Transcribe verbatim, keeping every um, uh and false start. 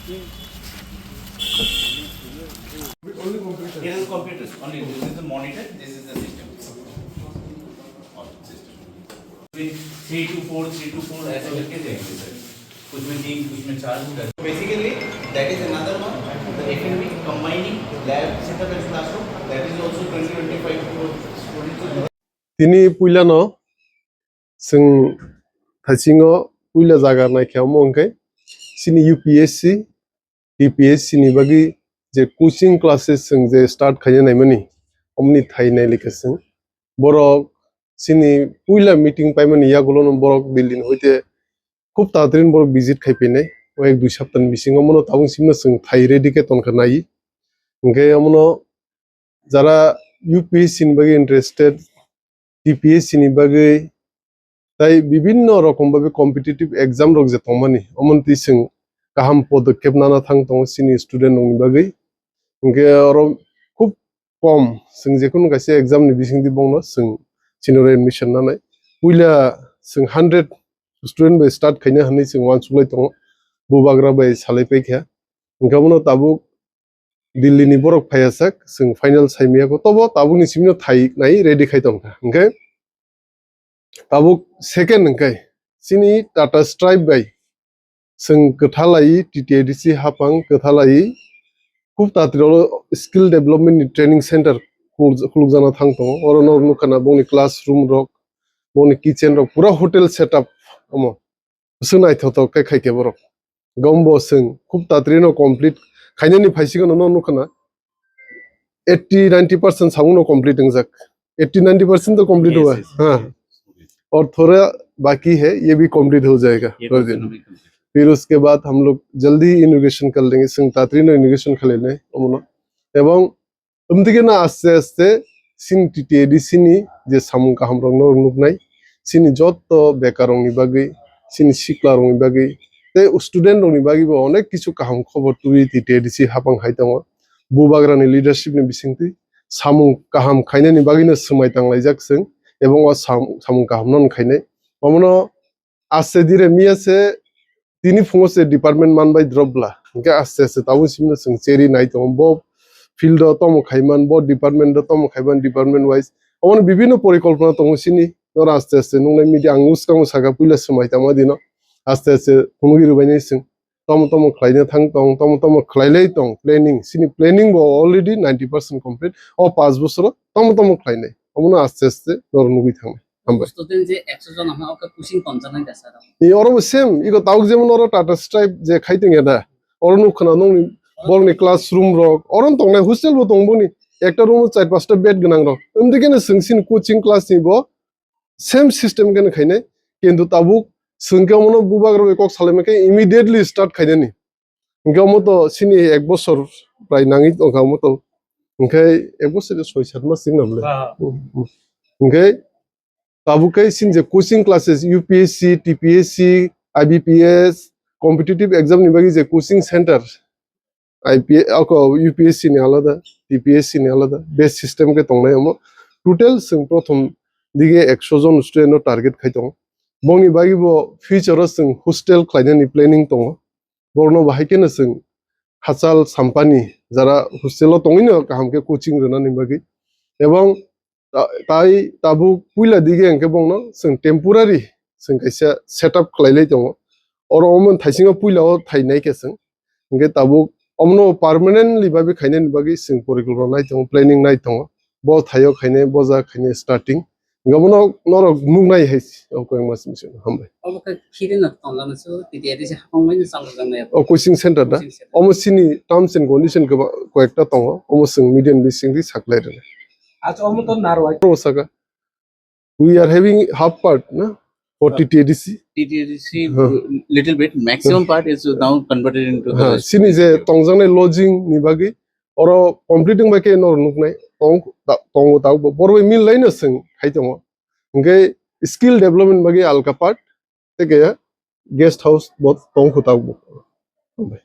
It is computers only. This is the monitor, this is the system. All system. Three to four, three to four, ऐसे करके देंगे सर। कुछ में तीन, कुछ में चार होता है। Basically, that is another one. The F M V combining lab setup and classroom, that is also twenty, twenty-five to students. Tini puilano chwng thaisingo puila jaga naikhe omo hwnkhe chini U P S C, T P S C ni bagwi je coaching classes chwng je start khaina naimani, omoni thai nailikha chwng. Borok chini puila meeting paimani yagulono borok Delhi ni hoite khub tatrin borok visit khai phainai. O ek dui saptani bisingo omono tabuk simno chwng thai ready khe tonkha nai. Hwnkhe omono jara U P S C ni bagwi interested, T P S C ni bagwi tai bibinno rokom bagwi competitive exam rok je tongmani, omono twi chwng kaham podokkhep nana thang tongo chini student rokni bagwi. Hwnkhe oro khub kom chwng jekhunu kaisa exam ni bisingtwi bongno chwng chini oro admission nanai. Puila chwng hundred student bai start khaina hwnwi chwng uansuklai tongo, bubagra bai salai paikha. Hwnkhe omono tabuk Delhi ni borok phaiya sak, chwng final saimaya kho, tobo tabukni simino thai nai ready khai tongkha. Hwnkhe tabuk second hwnkhe chini Tata Stripe bai chwng kwthalai T T A D C hapang kwthalai khub tatri oro skill development ni training center khuluk-, khulukjana thang tongo. Oro no nukha na bongni classroom rok, bongni kitchen rok pura hotel setup omo. Bwswk naithothok khe khaikhe borok. Gombo chwng khub tatrino complete khainani phaisikgano no nukha na eighty ninety percent samungno complete wngjak. Eighty ninety percent to complete hua hai. Yes, yes, yes. Haan. Aur thoda baki hai, ye bhi complete ho jayega. Ye bhi complete. Phir uske baad hum log jaldi inauguration kar lenge, chwng tatrino inauguration khlainai omono. Ebong Umdikeno aste aste chini T T A D C ni je samung kaham rok no nuknai, chini jotto bekar rok ni bagwi, chini sikla rok ni bagwi, tei student rok ni bagwi bo onek kichu kaham khobor tubui T T A D C hapang hai tongo. Bubagra ni leadership ni bisingtwi samung kaham khainani bagwi no swmai tanglaijak chwng, ebong o sam-, samung kaham no khainai. Omono Aste dire miya se tini phungo se department man bai drop bla. Hingke aste aste tabuk simi no chwng cheri nai tongo. Bo field o tomo khaiman, bo department o tomo khaiman, department wise. Omo no bibinno porikolpona tongo sini. Noro aste aste nungnai media ang uskango saka puila swmai tangma dino. Aste aste phunugwi rwbainai chwng. Tomo tomo khlaina thang tong, tomo tomo khlailai tong planning. Sini planning bo already ninety percent complete. O panch bosoro tomo tomo khlainai. Omo no aste aste noro nugwi thangnai. Hambai. Student je ekso jon ama oke coaching tonjaknai da sir? E, oro bo same, iko tauk jemon oro Tata Stripe je khai tongya da, oro nuk khna nongni borokni classroom rok, oro no tongnai hostel bo tong boni, ekta room o char pasta bed gwnang rok. Umdikeno chwng sini coaching class ni bo same system keno khainai, kintu tabuk chwng khe omono bubagra bai kok salaima khe immediately start khainani. Hingke omo to sini ek bosor prai nangwi tongkha omo to. Hingke ek bosor soi sat mas sing na bole. Ah. Hmm, hmm. Hingke tabuk khe sini je coaching classes, U P S C, T P S C, I B P S, competitive exam ni bagwi je coaching center, I P S, ako U P S C ni alada, T P S C ni alada, best system khe tongnai omo. Total chwng prothom dige ekso jon student no target khai tongo. Bongni bagwi bo future o chwng hostel khlainani planning tongo. Borokno bo hai kheno chwng hachal sampani jara hostel o tongwino kaham khe coaching rwnani bagwi. Ebong ta-, tai tabuk puila dige hwnkhe bongno chwng temporary chwng kaisa setup khlailai tongo. Oro omo thaisingo puila o thainai khe chwng. Hwnkhe tabuk omono permanently bagwi khainani bagwi chwng porikolpona nai tongo, planning nai tongo. Bo thaio khainai, bo jaga khainai starting. Hingke omono norok nuknai hai se, o koyang mas ni simi, hambai. Obo khe khiri no tonglano se, T T A D C hapang bai no chalo jang nai. O coaching center da? Coaching center. Omo sini terms and condition keba koyekta tongo, omo chwng media ni bisingtwi saklai rwna. Acha, omo to narwai. Omo saka. We are having half part, na? For T T A D C. T T A D C, huh, little bit, maximum part is now converted into the, huh, sini je tongjaknai lodging ni bagwi, oro complete wngbai khe norok nuknai, tong, ta-, tongo tabuk bo, borok bai mil laino chwng hai tongo. Hingke skill development bagwi alka part, tei khe guest house bo tong kho tabuk bo.